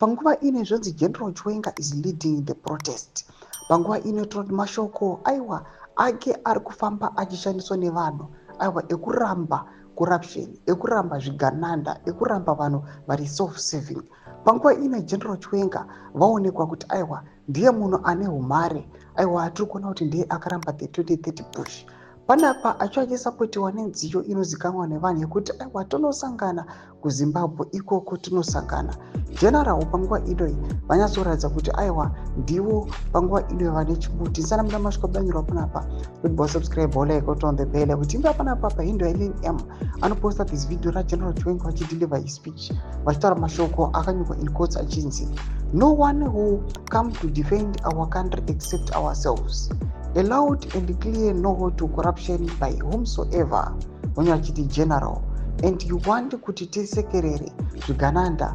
Panguva ino zvonzi General Chiwenga is leading the protest. Panguva ino tinoti mashoko aiwa ake ari kufamba achishandiswa nevanhu, aiwa, ekuramba corruption, ekuramba zvigananda, ekuramba vanhu vari self serving. Panguva ino General Chiwenga vaonekwa kuti aiwa, ndiye munhu ane umhare. Aiwa, tiri kuona kuti ndiye akaramba the 2030 push. Panapa acho achisapotiwa nenziyo inozikanwa nevanhu yekuti aiwa, tonosangana kuZimbabwe ikoko, tinosangana. General panguva inoi vanyatsoratidza kuti aiwa, ndivo panguva inoi vane chimuti. Nsana muda masvika banyorwa panapa kuti subscribe, like, on the bell kuti imba panapa pahindo Elin M anoposta this video raGeneral Chiwenga vachideliver speech, vachitaura mashoko akanyorwa in quotes achinzi, "No one who come to defend our country except ourselves. A loud and clear no to corruption by whomsoever." Vanyora vachiti, "General, and you want kuti tisekerere zvigananda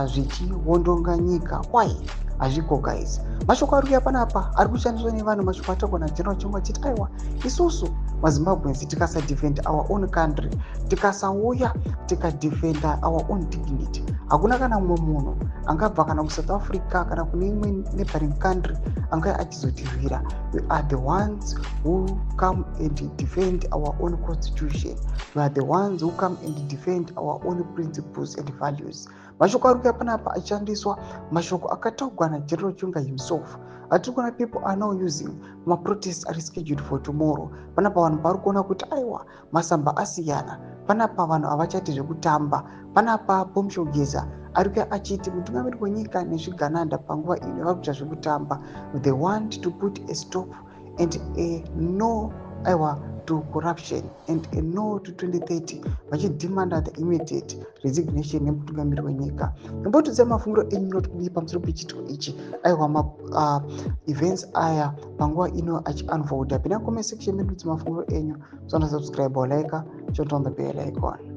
zvichiwondonga nyika? Why? Hazviko, guys." Mashoko ari kuuya panapa ari kushandiswa nevanhu, mashoko ataurwa naGeneral Chiwenga achiti aiwa, isusu maZimbabweans tikasadefend our own country, tikasauya tikadefenda our own dignity, hakuna kana mumwe munhu angabva kana kuSouth Africa kana kune imwe neighboring country angauya achizotirwira. We are the ones who come and defend our own constitution. We are the ones who come and defend our own principles and values. Mashoko ari kuuya panapa achishandiswa mashoko akataurwa naGeneral Chiwenga himself. Atiri kuona people are now using maprotest ari scheduled for tomorrow. Panapa vanhu vari kuona kuti aiwa, masamba asiyana. Panapa vanhu havachati zvekutamba. Panapa Bombshell Geza ari kuya achiti mutungamiri wenyika nezvigananda panguva ino vari kuita zvekutamba. They want to put a stop and a no, aiwa, to corruption and a no to 2030, vachidemanda the immediate resignation yemutungamiri wenyika. Imbotiudzai mafungiro enyu, munoti kudii pamusoro pechiitiko ichi? Aiwa, maevents aya panguva ino achiunfolda, pinda comment section medu, mafungiro enyu. Musana subscribe, like, turn on the bell icon.